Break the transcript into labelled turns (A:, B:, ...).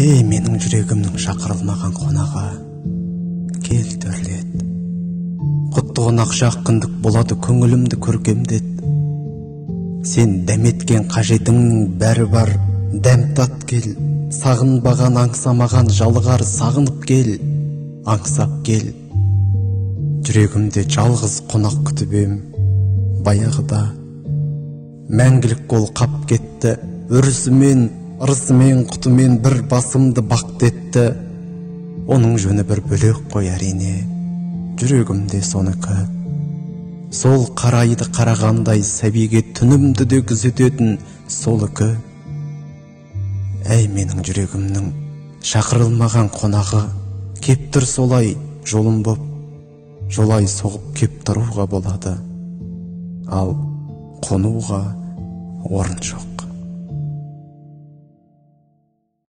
A: Ей, менің жүрегімнің шақырылмаған қонағы, кел төрлет. Құтты қонақ жақындық болады, көңілімді көркемдет. Сен дәметкен қажетіңнің бәрі бар, дәм тат кел. Сағынбаған, аңсамаған жалығар, сағынып кел, аңсап кел. Жүрегімде жалғыз қонақ күтіп ем, баяғыда. Мәңгілік қол қап кетті, өрісімен, ырысымен, құтымен бір басымды бақты етті. Оның жөні бір бөлек қой әрине, жүрегімде соныкі. Сол қарайды қарағандай сәбиге түнімді де күзететін сол үкі. Әй, менің жүрегімнің шақырылмаған қонағы, кеп тұр солай жолым боп, жолай соғып кеп тұруға болады. Ал қонуға орын жоқ.